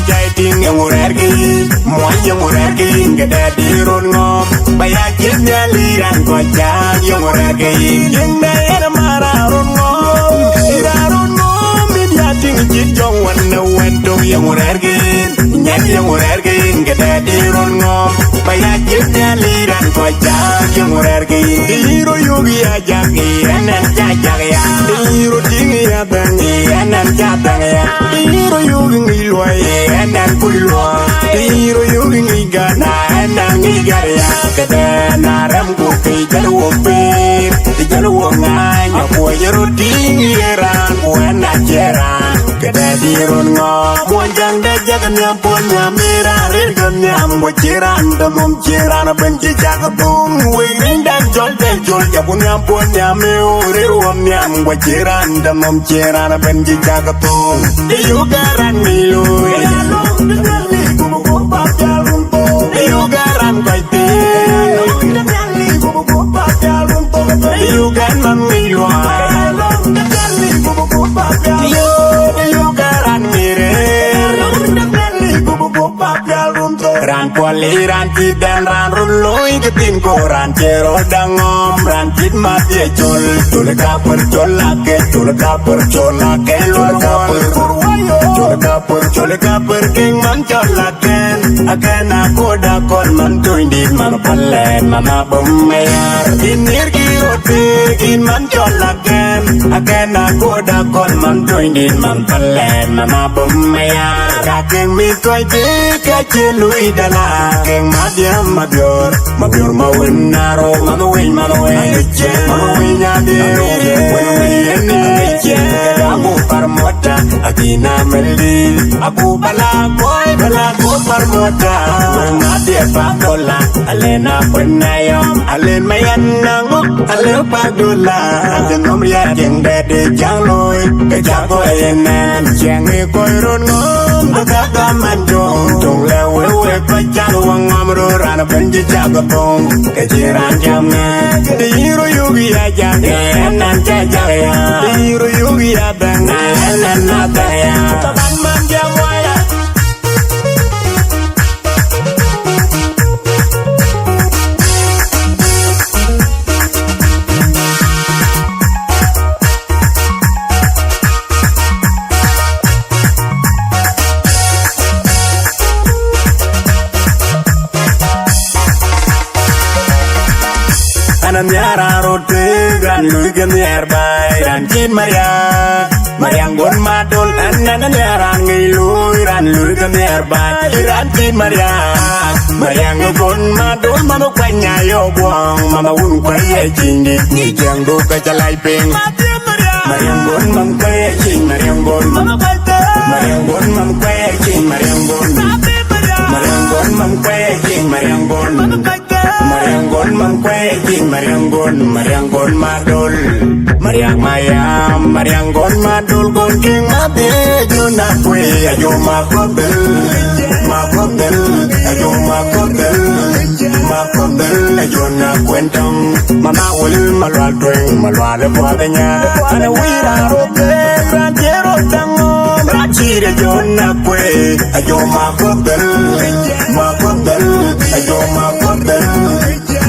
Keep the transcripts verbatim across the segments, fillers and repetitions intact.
Jai tiŋ yeŋu rɛ̈ɛ̈r ke yïn, muɔny yeŋu rɛ̈ɛ̈r ke yïn, ke dɛ̈t dï rot ŋɔ̈ɔ̈m. Ba ya cït Nhialic raan kɔc cääŋ yeŋu rɛ̈ɛ̈r ke yïn. Tiŋ de yen man raan rot ŋɔ̈ɔ̈m, raan rot ŋɔ̈ɔ̈m, min ya tiŋ cït jɔŋ wën në wën tök yeŋu rɛ̈ɛ̈r ke yïn. Nyan yeŋu rɛ̈ɛ̈r ke yïn, ke dɛ̈t dï rot ŋɔ̈ɔ̈m. Ba ya cït Nhialic raan kɔc cääŋ yeŋu rɛ̈ɛ̈r ke yïn. Të yïn rot yök ya jak, yɛn ɛn ca jak ya. Të yïn rot tïŋ ya dhäŋ, yɛn ɛn ca dhäŋ ya. Të yïn rot yök ŋic luɔi, yɛn ɛn kuc luɔi. Të yïn rot yök ŋic gät, na ɛn ɛn ŋic gät ya. Këdɛ̈ na rɛm ku ke jäl wok pïïr, ke jäl wok ŋaany. Akuɔc rot tïŋ ye raan, ku ɛn acie raan. Këdɛ̈ dï rot ŋɔ̈ɔ̈m. Muɔnyjäŋ de jak nhiam puɔ̈n nhiam, ë raan rëër ke nhiam, ku cie raan dämɔm, cie raan ëbɛ̈n cï cak thöŋ. Wek rinydan cɔl de col, jak ku nhiam puɔ̈n nhiam, ë ɣo rëër wɔ nhiam, ku cie raan dämɔm, cie raan ëbɛ̈n cï cak thöŋ. Të yök ë raan ŋic looi, të yök ë raan kɔc thïn, të yök ë raan man ŋic luɔi. Raan puɔl ë raan cït dɛn, raan run looi ke thin, ku raan cie rot daŋ ŋɔ̈ɔ̈m, raan cït madhië col. Col ë kapär, col ake, col ë kapär, col ake, col ë kapär, col ë kapär, col ë kapär, kek man cɔl akɛn, akɛn akööt akɔn, man tuɔ̈nydït, man pälɛn, man abɔ̈ mayar. Yïn nhiërkï röt pek, yïn man cɔl akɛn, akɛn akööt akɔn, man tuɔ̈nydït, man pälɛn, man abɔ̈ mayar. Ka kek mïth kɔc dït ka cï lui dala, kek madhiëm mabiöör, mabiöör ma wën aro, man winy, man winy, man winy adï, winy winy yen ni cie, abu par mota, akina meldi, abu bala boy, bala bu par mota, man adï pa dola, alena pun ayom, alen mayan nango, ale pa dola, ajen nom ya jeng de de jang looi, ke jago enen, jeng e koi ron ngom, ke jago man jong, jong le we we ko jago wang ngam ro ran ben ji jago tong, ke ji ran jam ne, de yiro yugi ya jam, en nan ja ja ya, de yiro yugi ya ben, en nan na ben ya. Taban man jam waya. Ana nhiaar raan rot pek, raan lui ke nhiaar baai, raan cït Mariaŋ. Mariaŋ gon Madol, an, an, an, raan ŋic lui, raan lui ke nhiaar baai, raan cït Mariaŋ. Mariaŋ gon Madol, mama kuany ayok guɔŋ, mama wun kuany ye cïn dït, ŋic cäŋ du ke cä lac piŋ. Mariaŋ gon mam kuany ye cïn, Mariaŋ gon. Mariaŋ gon mam kuany ye cïn, Mariaŋ gon. Mariaŋ gon mam kuany ye cïn, Mariaŋ gon. Mariaŋ gon mam kuɛɛc, Mariaŋ gon, Mariaŋ gon Madol. Mariaŋ mayam, Mariaŋ gon Madol, gon kiŋ madhi, ajo na kuɛɛc, ajo ma kobel, ma kobel, ajo ma kobel, ma kobel, ajo na kuɛn tɔŋ. Mama wul, ma lual tueŋ, ma lual buɔth nya. Ana wira rope, ran jero tango, ran jire jo na kuɛɛc, ajo ma kobel, ma kobel, ajo ma kobel.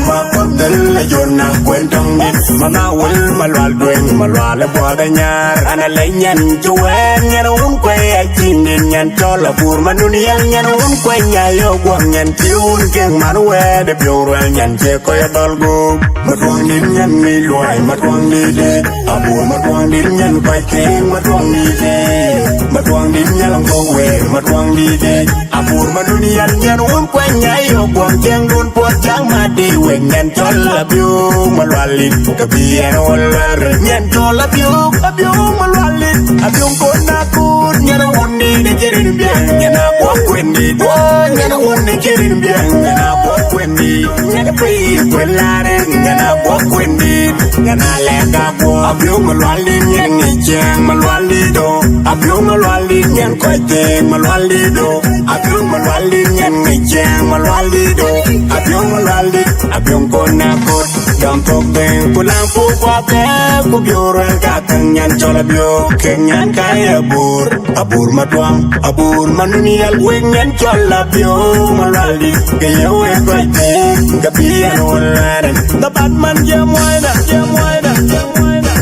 Ma kobel, ajo na kuɛn tɔŋ dit. Mama wul, ma lual dueŋ, ma lual buɔth anyar. Ana le nyan cuɛɛn, nyan wun kuɛɛc acin dit, nyan cɔl abur ma nun yɛl, nyan wun kuɛɛc nyayo guɔŋ, nyan ci wun keŋ man wɛɛt e biöŋ ruɛl, nyan ce kɔc adɔl gok. Ma tuɔŋ dit nyan ŋic luɔi, ma tuɔŋ dit dit. Abur ma tuɔŋ dit nyan kɔc keŋ, ma tuɔŋ dit dit. Ma tuɔŋ dit nyal ŋok weer, ma tuɔŋ dit dit. Abur ma nun yɛl, nyan wun kuɛɛc nyayo guɔŋ, cieŋ dun puɔt cak ma di wek, nyan cɔl abiöŋ ma lual lit, ke bi ɛn wol luɛr. Nyan cɔl abiöŋ, abiöŋ ma lual lit, abiöŋ kon na kut, nyan wun ni de jerin biɛŋ, nyan a buɔk kuɛn dit. Wo, nyan wun ni jerin biɛŋ, nyan a buɔk kuɛn dit. Nyan pei kuɛn larin, nyan a buɔk kuɛn dit. Nyan a lɛk a buɔk, abiöŋ ma lual lit, nyan ŋic cieŋ ma lual lit do. Abiöŋ ma lual lit, nyan kɔc teŋ ma lual lit do. Abiöŋ ma lual dit nyan ŋic cieŋ ma lual dit do. Abiöŋ ma lual dit, abiöŋ kon na kot. Jam thok dhëŋ ku laŋ puk kuathɛɛr ku biöör ruɛl ka käŋ nyan cɔl abiöör kek nyan ka ye abur. Abur ma tuaŋ, abur ma nuniɛl wek nyan cɔl abiöör ma lualdït ke ye wek kɔc thëëk ke bï ɛn wun luɛɛrɛn. Dhaban man jiɛm waina, jiɛm waina, jiɛm waina.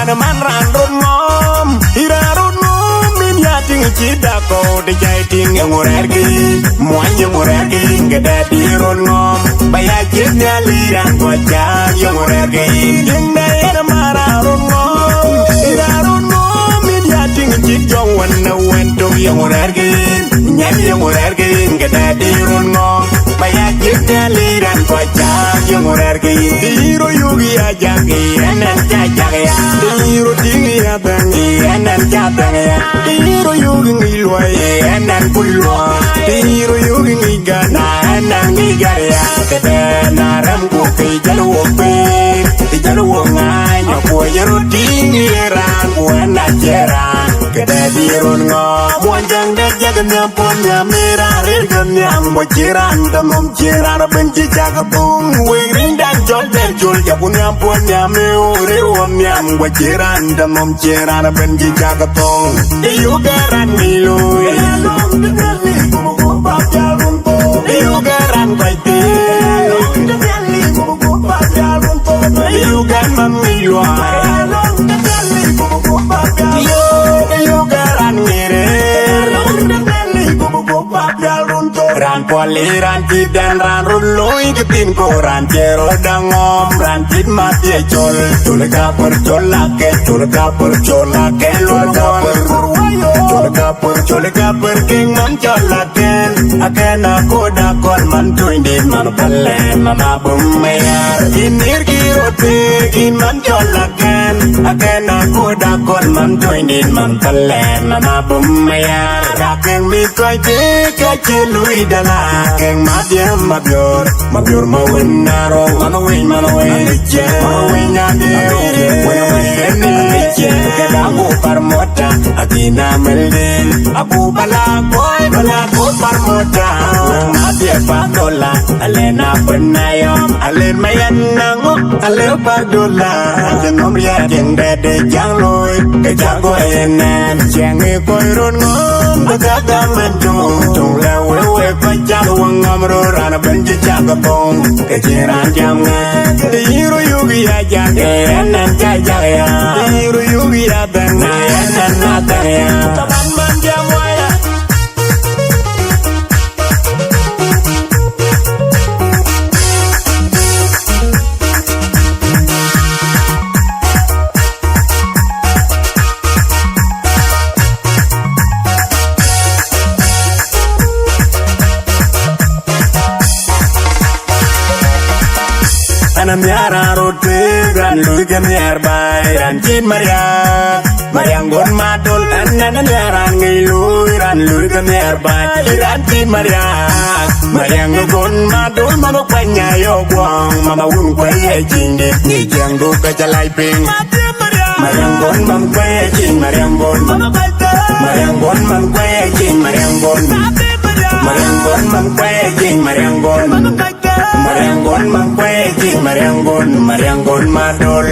An man raan rot ŋɔm, ï raan rot ŋɔm, min ya tïŋ cï dak kɔ̈u de jai tïŋ yöŋ rɛ̈ɛ̈rkï, muɔny yöŋ rɛ̈ɛ̈rkï, ke dɛ dï rot ŋɔm, ba ya ciët nhial ï raan kɔc cak yöŋ rɛ̈ɛ̈rkï. Tïŋ dɛ yen man raan rot ŋɔm, ï raan rot ŋɔm, min ya tïŋ cï jɔŋ wën në wën tök yöŋ rɛ̈ɛ̈rkï. Nyan yöŋ rɛ̈ɛ̈rkï yïn, ke dɛ dï run ŋɔ̈ɔ̈ŋ, ba ya jiëk tɛ̈l ï raan kɔc cak yöŋ rɛ̈ɛ̈rkï yïn. Të yï rot yök ya jak, yɛn ɛn ca jak ya. Të yï rot tïŋ ya bɛ̈ŋ, yɛn ɛn ca bɛ̈ŋ ya. Të yï rot yök ŋic luɔi, yɛn ɛn kuc luɔi. Të yï rot yök ŋic gät, na ɛn ɛn ŋic gät ya. Këdë na rɛm ku kë jäl wok piny, kë jäl wok ŋany, akuɔc rot tïŋ ye raan, ku ɛn acie raan. Këdë dï run ŋɔ̈ɔ̈ŋ, muɔny jäŋ dɛ jek nhiam puɔ̈n nhiam, ë raan ril ke nhiam, ku cï raan dämɔm cï raan abën cï cak apuŋ. Wek rinydan cɔl dɛl col, jaku nhiam puɔ̈n nhiam, ë ɣo ril wɔ nhiam, ku cï raan dämɔm cï raan abën cï cak apuŋ. Të yök ë raan ŋic looi, të yök ë raan kɔc pïïr, të yök ë man ŋic luɔi. Yöök, yöök ë raan ŋic rëër. Raan puɔl ë raan cït dɛn raan röt looi kë thin, ku raan cie rot dä ŋɔm, raan cït mat ye col. Col ë kapär, col akɛn, col ë kapär, col akɛn, col ë kapär. Col ë kapär, col ë kapär, kek man cɔl akɛn. Akɛn akot akɔl man tuɔ̈nydït man pälɛn man abum mayar. Yïn nïïr kï rot pek, yïn man cɔl akɛn. Akɛn akut akɔl man tuɔ̈nydït man pälɛn man abum mayar. Akɛn mïth kɔc thëëk ka cï lui dala. Akɛn madhiëm mabiöör, mabiöör ma wën na rou. Man winy, man winy, man winy na diëëu. Wën wën keni. Ke gaŋ ku par mota, akïn amël den. Aku bala boy, bala ku par mota. Wën madhië pa dola, alë na pën na yɔm. Alë ma yɛn na ŋö, alë pa dola. Acie nɔm riɛl tiŋ dɛ̈t de jaŋ looi, ke ca gɔ̈i ënɛn. Ciɛŋ ë kɔc röt ŋɔ̈ɔ̈m, bï ka gam ëtök. Töŋ lɛ wek, wek kɔc cal wek ŋɔm röt, raan ëbën cï cak ë thoŋ. Ke cïn raan jam ŋɛk. Të yï rot yök ya jak, ë ɛn ɛn ca jak ya. Të yï rot yök ya bɛ̈n, ë ɛn ɛn na bɛ̈n ya. Taban man jam waya. An anhiar raan rot pek, raan lui ke nhiɛɛr baai, raan cït Mariaŋ, Mariaŋ Gon Madol. An, an anhiar raan ŋic lui, raan lui ke nhiɛɛr baai, raan cït Mariaŋ, Mariaŋ Gon Madol, man kuany ayɔ̈k guɔ̈ŋ, man awun kuany ë ciŋdït, ŋic ciɛɛŋdu ke ca lac piny. Mariaŋ Gon man kuany ë ciŋ, Mariaŋ Gon. Mariaŋ Gon man kuany ë ciŋ, Mariaŋ Gon. Mariaŋ Gon man kuany ë ciŋ, Mariaŋ Gon. Mariaŋ Gon man kuany ë ciŋ, Mariaŋ Gon, Mariaŋ Gon Madol.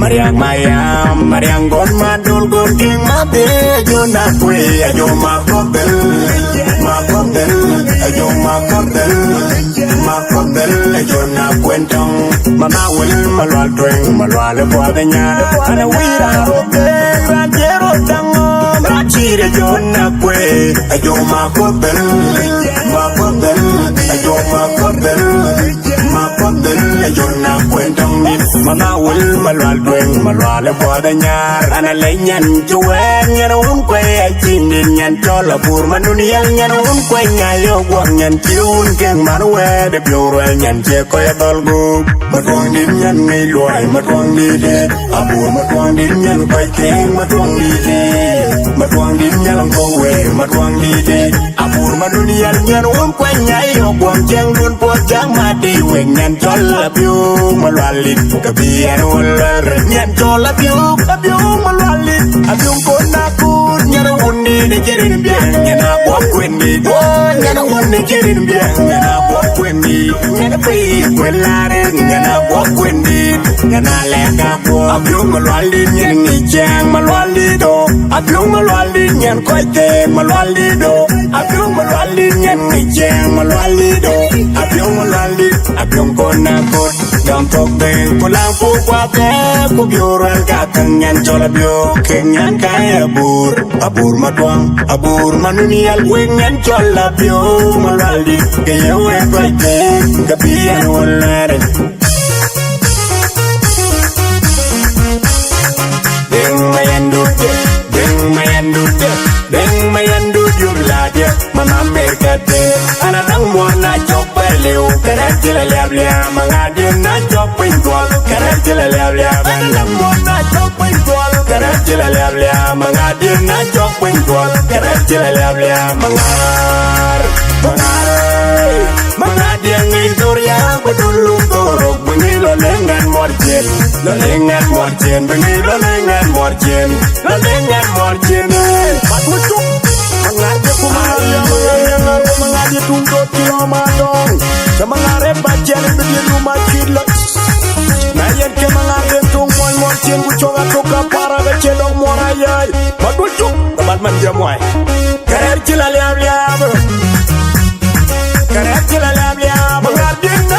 Mariaŋ Mayam, Mariaŋ Gon Madol, Gon Kiŋ Madhe, Jona Kuei, Ajo Makobel, Makobel, Ajo Makobel. Makobel ë Jona Kuei tɔŋ, mama wël Malual tueŋ, Malual ë buɔth ë nyaar. An awïïr raan rot pek, raan cie rot dä ŋɔm, raan cït ë Jona Kuei, Ajo Makobel, Makobel, Ajo Makobel, Makobel ë Jona Kuei tɔŋ. Mama wël Malual tueŋ, Malual ë buɔth ë nyaar. An alec nyan cï wɛɛr, nyan wun kuei acïn dït, nyan cɔl abur ma nun yɛl, nyan wun kuei nya yök guɔ̈k, nyan cï wun kek man wɛɛr ë biöŋ ruɛl, nyan cie kɔc adhɔl gup. Matuɔŋdït nyan ŋic luɔi, Matuɔŋdït ë abur, Matuɔŋdït nyan kɔc keek, Matuɔŋdït ë, Matuɔŋdït nyan ŋɔ̈k wëër, Matuɔŋdït ë abur ma nun yɛl, nyan wun kuei nya yök guɔ̈k, ciɛɛŋdun puɔth cak mat. Wek nyan cɔl Abiöŋ Malualit, ke bï ɛn wël luɛl rɛ̈t. Nyan cɔl Abiöŋ, Abiöŋ Malualit, Abiöŋ Kon Akut, nyan wundït acïn biɛŋ, nyan aguɔk kuendït. Woi, nyan wundït acïn biɛŋ, nyan aguɔk kuendït. Nyan pïïr kuel arëët, nyan aguɔk kuendït. Nyan alɛ̈k aguɔk, Abiöŋ Malualit, nyan ŋic ciɛɛŋ Malualit do. Abiöŋ Malualit, nyan kɔc theek Malualit do. Abiöŋ Malualit, nyan ŋic ciɛɛŋ Malualit do. Abiöŋ Malualit, Abiöŋ Kon Akut. Jɔŋ thok dhëëŋ, ku laŋ puk kuathɛɛr, ku biöör ruɛl ka käŋ, nyan cɔl Abiöŋ, kek nyan ka ye Abur, Abur Maduɔŋ, Abur Manunial, wek nyan cɔl Abiöŋ Malualit, ke ye wek kɔc theek, ke bï ɛn wël luɛl rɛ̈t. Deŋ Mayɛndut, Deŋ Mayɛndut, Deŋ Mayɛndut yök ladiɛ̈, man Amerika tëë. Ana daŋ muɔr na cɔk pɛ̈l liu, kërɛɛc cï la liap liap, maŋadiɛ̈ na cɔk piny dhuɔl, kërɛɛc cï la liap liap. Ana daŋ muɔr na cɔk piny dhuɔl, kërɛɛc cï la liap liap, maŋadiɛ̈ na cɔk piny dhuɔl, kërɛɛc cï la liap liap. Maŋar, maŋar, maŋadiɛ̈ ŋic dhor ya, ku dul lum dhorok, bï ŋic lɔ leŋ ŋɛn muɔr ciën, lɔ leŋ ŋɛn muɔr ciën, bï ŋic lɔ leŋ ŋɛn muɔr ciën, lɔ leŋ ŋɛn muɔr ciën, eh. Mat wä cuk, maŋar jɛ ku maŋar ya, maŋar ya ŋar ku maŋar jɛ tum dot cï lɔ ma dɔŋ. Cä maŋar ë ba ciɛl bï diëëdu ma cït lɔ. Na yen ke maŋar den tuŋ muɔny muɔr ciën ku cɔk athok ka para ke cie dɔk muɔr ayai. Mat wä cuk, mat man jɛ muɔny. Kërɛɛc cï la liap liap. Kërɛɛc cï la liap liap. Maŋar din na